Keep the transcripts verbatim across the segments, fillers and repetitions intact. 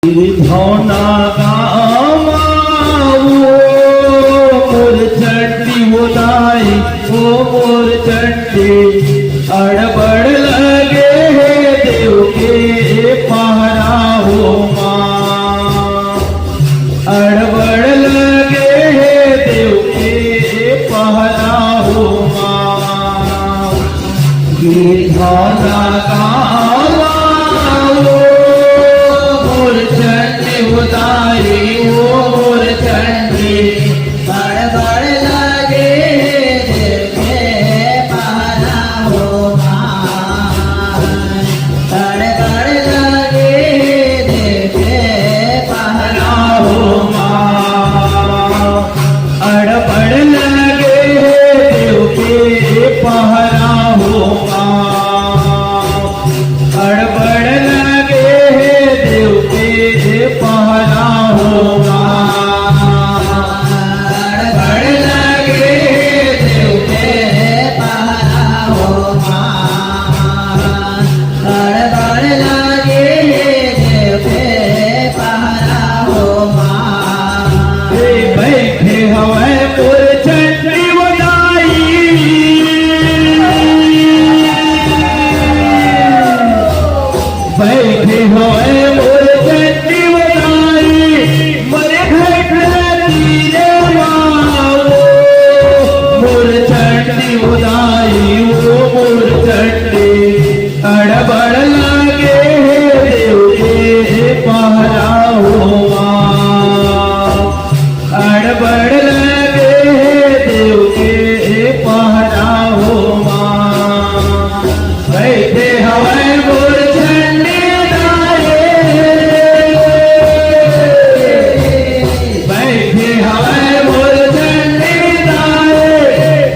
धौना gamma वो मोर चंडी वो दाई, वो मोर चंडी। अड़बड़ लगे हे देव के पहरा हो माँ, अड़बड़ लगे हे देव के पहरा हो माँ। गिरधर गावा वो मोर चंडी उदारी, वो मोर चंडी। बड़ बड़ लगे देखे पहरा हो माँ। बड़ बड़ लगे देखे पहरा हो माँ। अड़बड़ लगे हे देव के पहरा हो माँ। अड़बड़ लगे हे देव के पहरा हो माँ। अड़बड़ लगे हे देव के पहरा हो माँ। अड़बड़ लगे हे देव के पहरा हो माँ। हे बैठे हवय मोर चंडी उदाई। बैठे हवय मोर चंडी उदाई। मरे घट तीरे माँ वो मोर चंडी उदाई, वो मोर चंडी। अड़बड़ लागे हे देव के पहरा हो माँ। अड़बड़ लागे हे देव के पहरा हो माँ। बैठे हवय मोर चंडी दाई। बैठे हवय मोर चंडी दाई।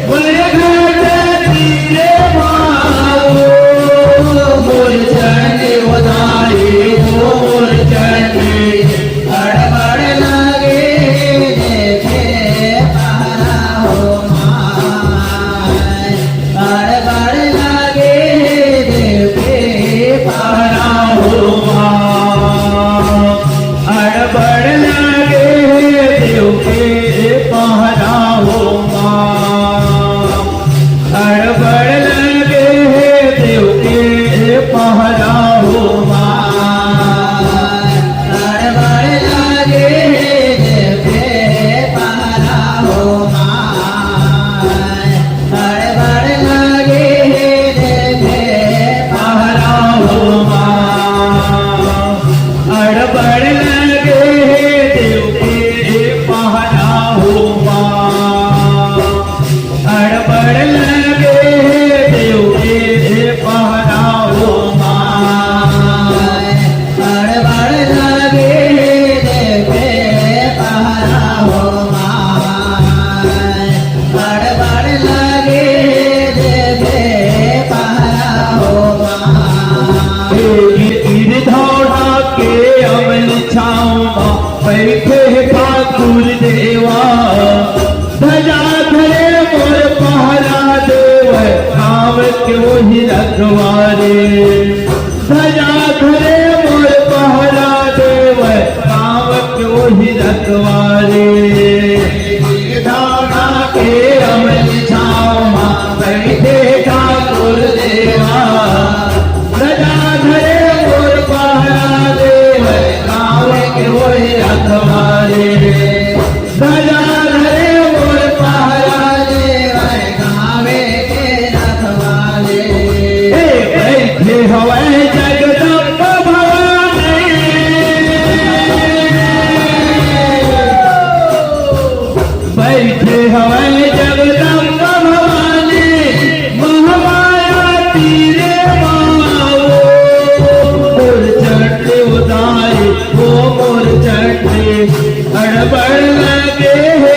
मोर घट तीरे माँ वो मोर चंडी उदाई, वो मोर चंडी। अड़बड़ लागे देखे पहरा हो माय। अड़बड़ लागे देखे पहरा हो माय। अड़बड़ लागे देव के पहरा हो माँ। अड़बड़ लागे हे देव के पहरा हो माँ। अड़बड़ लागे हे देव के पहरा हो माँ। अड़बड़ लागे हे देव के पहरा हो माँ। अड़बड़ लागे हे देव के पहरा हो माँ। अड़बड़ लागे हे देव के पहरा हो माय। अड़बड़ लागे हे देव के पहरा हो माय। अड़बड़ लागे हे देव के पहरा हो माय। गिरधौरा के अमल छाँव मा बैठे हे ठाकुर देवा। ध्वजा धरे मोर पहरा देवय, गाँव के ओही रखवारे। ध्वजा धरे मोर पहरा देवय, गाँव के ओही रखवारे। गिरधौरा के अमल छाँव मा बैठे ठाकुर देवा। ध्वजा धरे मोर पहरा देवय, गाँव के ओही रखवारे। ध्वजा धरे मोर पहरा देवय, गाँव के रखवारे। हे बैठे हवय जगदम्बा भवानी। बैठे हवय जगदम्बा भवानी, महामाया तीरे माँ वो। मोर चंडी उदाई, वो मोर चंडी। अड़बड़ लागे हे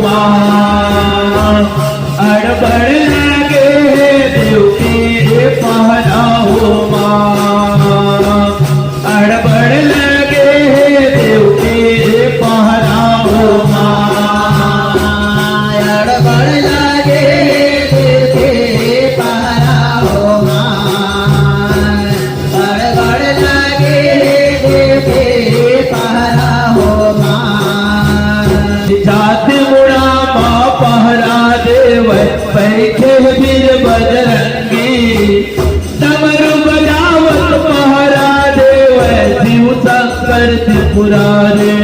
माँ, अड़बड़ लागे हे देव के पहरा हो माँ, अड़बड़ लागे हे देव के पहरा हो माँ, अड़बड़ लागे हे देव के पहरा हो माँ। बड़ बड़ लागे देखे पहरा हो माँ। जात मुड़ा माँ पहरा देवै, बैठे बीर बजरंगी। डमरू बजावत पहरा देवै, शिव शंकर त्रिपुरारी।